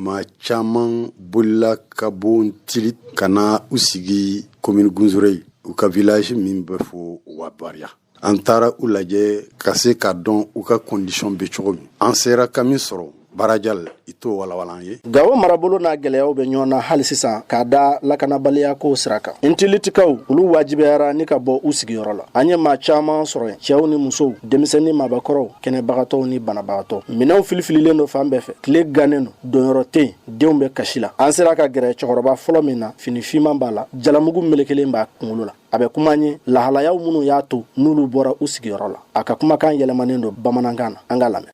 Maa caman bolila ka bɔ Ntilit ka na u sigi commune Gunzuré, u ka village min bɛ fo Wabariya. An taara u lajɛ ka se k'a dɔn u ka condition bɛ cogo min. An sera ka min sɔrɔ, Barajal, i t'o walawala an ye. Gawo marabolo n'a gɛlɛyaw bɛ ɲɔgɔn na hali sisan k'a da lakanabaliya ko sira kan. Ntilitikaw, olu wajibiyara ni ka bɔ u sigiyɔrɔ la. An ye maa caman sɔrɔ yen, cɛw ni musow, denmisɛnnin, maabakɔrɔw, kɛnɛbagatɔw ni banabagatɔ. Minɛnw filifililen don fan bɛɛ fɛ, tile gannen don, donyɔrɔ tɛ yen, denw bɛ kasi la. An sera ka gɛrɛ cɛkɔrɔba fɔlɔ min na, fini finman b'a la, jalamugu melekelen b'a kunkolo la. A bɛ kuma ye lahalayaw minnu y'a to n'olu bɔra u sigiyɔrɔ la. A ka kumakan yɛlɛmanen don bamanankan na, an ka lamɛn.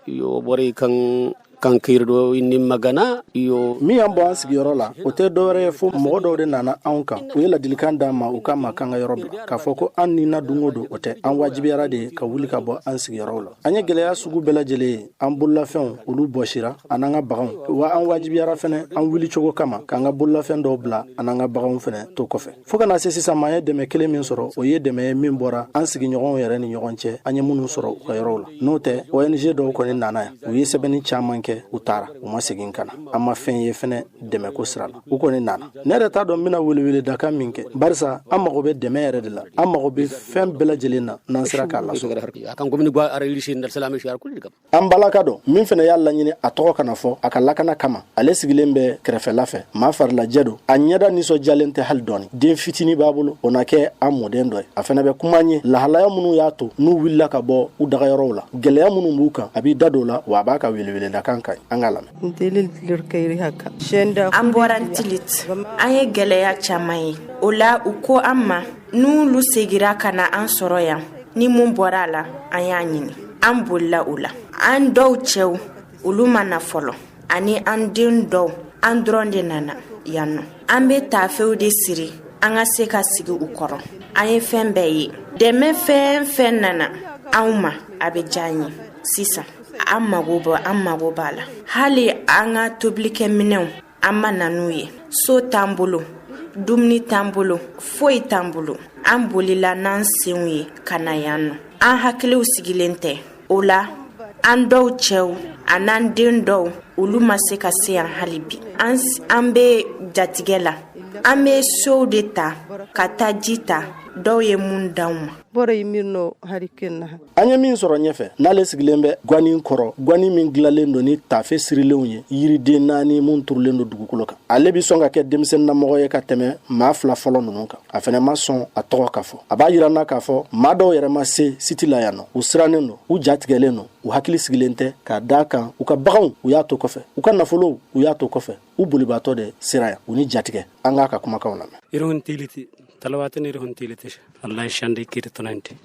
Yo bɔra kan kan kiirido ni magana yo. Min y'an bɔ an sigiyɔrɔ la, o tɛ dɔwɛrɛ ye fo mɔgɔ dɔw de nana anw kan. U ye ladilikan d'an ma, u k'an ma k'an ka yɔrɔ bila, k'a fɔ ko an ni na don o don, o tɛ. An wajibiyara de ka wuli ka bɔ an sigiyɔrɔw la. An ye gɛlɛya sugu bɛɛ lajɛlen ye. An bololafɛnw, olu bɔsira, an'an ka baganw. Wa an wajibiyara fɛnɛ an wuli cogo kama k'an ka bololafɛn dɔw bila, an'an ka baganw fɛnɛ to kɔfɛ. Fo ka na se sisan ma, an ye dɛmɛ kelen min sɔrɔ, o ye dɛmɛ ye min bɔra an sigiɲɔgɔnw yɛrɛ ni ɲɔgɔn cɛ, an ye minnu sɔrɔ u ka yɔrɔw la. N'o tɛ, ONG dɔw kɔni nana yan, u ye sɛbɛnni caman kɛ, u taara, u ma segin ka na. An ma fɛn ye fɛnɛ dɛmɛko sira la. U kɔni nana. Ne yɛrɛ t'a dɔn n bɛna weleweledakan min kɛ, barisa an mago bɛ dɛmɛ yɛrɛ de la. An mago bɛ fɛn bɛɛ lajɛlen na n'an sera k'a lasɔrɔ. An balaka dɔ min fana y'a laɲini a tɔgɔ kana fɔ a ka lakana kama, ale sigilen bɛ kɛrɛfɛla fɛ. Maa farilajɛ don, a ɲɛda nisɔndiyalen tɛ hali dɔɔni. Den fitinin b'a bolo, o na kɛ a mɔden dɔ ye. A fana bɛ kuma ye lahalaya minnu y'a to n'u wulila ka bɔ u dagayɔrɔw la, gɛlɛya minnu b'u kan, a b'i da don o la, wa a b'a ka weleweledakan kan. An k'a lamɛn. An bɔra Ntilit, an ye gɛlɛya caman ye. O la, u ko an ma n'olu segira ka na an sɔrɔ yan, ni mun bɔra a la, an y'a ɲini. An bolila o la. An dɔw cɛw, olu ma na fɔlɔ, ani an den dɔw. An dɔrɔn de nana yan nɔ. An bɛ taafew de siri an ka se ka sigi u kɔrɔ. An ye fɛn bɛɛ ye. Dɛmɛ fɛn fɛn nana anw ma, a bɛ diya an ye. Sisan an mago bɔ, an mago b'a la. Hali an ka tobilikɛminɛw, an ma na n'u ye. So t'an bolo, dumuni t'an bolo, foyi t'an bolo. An bolila n'an senw ye ka na yan nɔ. An hakiliw sigilen tɛ o la. An dɔw cɛw an'an den dɔw, olu ma se ka se yan hali bi. An bɛ jatigɛ la. An bɛ sow de ta ka taa ji ta, dɔw ye mun d'anw ma. An ye min sɔrɔ ɲɛfɛ, n'ale sigilen bɛ gwanin kɔrɔ, gwanin min dilanlen don ni tafe sirilenw ye, yiriden naani mun turulen don dugukolo kan. Ale bɛ sɔn ka kɛ denmisɛnninnamɔgɔ ye ka tɛmɛ maa fila fɔlɔ ninnu kan. A fana ma sɔn a tɔgɔ ka fɔ. A b'a yira n na k'a fɔ maa dɔw yɛrɛ ma se site la yan nɔ. U sirannen don, u jatigɛlen don, u hakili sigilen tɛ, k'a d'a kan u ka baganw, u y'a to kɔfɛ, u ka nafolow, u y'a to kɔfɛ. U bolibaatɔ de sera yan, u ni jatigɛ. An k'a ka kumakanw lamɛn.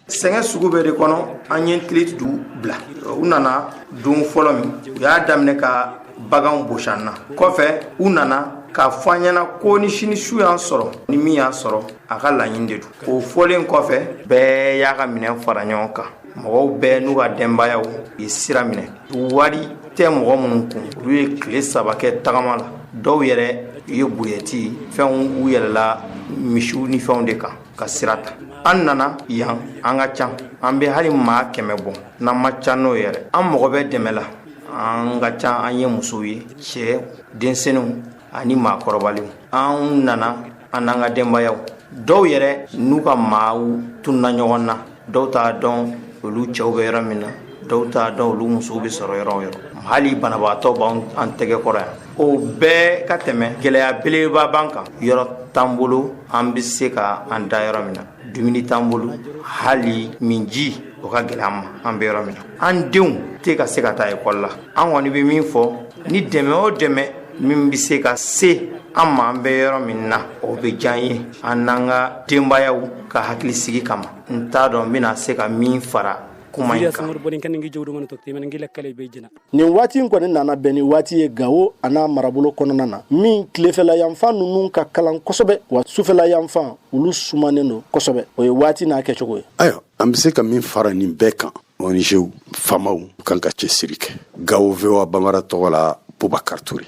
Sɛgɛn sugu bɛɛ de kɔnɔ, an ye Ntilit dugu bila. U nana don fɔlɔ min, u y'a daminɛ ka baganw bosi an na. Kɔfɛ, u nana k'a fɔ an ɲɛna ko ni sini su y'an sɔrɔ, ni min y'a sɔrɔ, a ka laɲini de don. O fɔlen kɔfɛ, bɛɛ y'a ka minɛn fara ɲɔgɔn kan. Mɔgɔw bɛɛ n'u ka denbayaw ye sira minɛ. Wari tɛ mɔgɔ minnu kun, olu ye tile 3 kɛ tagama la. Dɔw yɛrɛ ye buruyɛti fɛnw, u yɛlɛla misiw ni fɛnw de kan ka sira ta. An nana yan, an ka ca, an bɛ hali maa 100 bɔ, n'an ma ca n'o yɛrɛ. An mago bɛ dɛmɛ la. An ka ca, an ye musow ye, cɛ, denmisɛnninw ani maakɔrɔbalenw. An nana an n'an ka denbayaw. Dɔw yɛrɛ n'u ka maaw tununa ɲɔgɔn na. Dɔw t'a dɔn olu cɛw bɛ yɔrɔ min na, dɔw t'a dɔn olu musow bɛ sɔrɔ yɔrɔ o yɔrɔ. Hali banabagatɔ b'an tɛgɛ kɔrɔ yan. O bɛɛ ka tɛmɛ, gɛlɛya belebeleba b'an kan. Yɔrɔ t'an bolo an bɛ se ka an da yɔrɔ min na, dumuni t'an bolo, hali min ji, o ka gɛlɛn an ma. An bɛ yɔrɔ min na, an denw tɛ ka se ka taa ekɔli la. An kɔni bɛ min fɔ, ni dɛmɛ o dɛmɛ min bɛ se ka se an ma an bɛ yɔrɔ min na, o bɛ diya an ye, an n'an ka denbayaw ka hakilisigi kama. N t'a dɔn n bɛna se ka min fara kuma in kan. Nin waati in kɔni nana bɛn ni waati ye Gawo a n'a marabolo kɔnɔna na, min tilefɛla yanfan ninnu ka kalan kosɛbɛ, wa sufɛla yanfan, olu sumanen don kosɛbɛ. O ye waati n'a kɛcogo ye. Ayiwa, an bɛ se ka min fara nin bɛɛ kan, ONGw, faamaw kan ka cɛsiri kɛ. Gawo VOA Bambara tɔgɔ la, Bubakar Ture.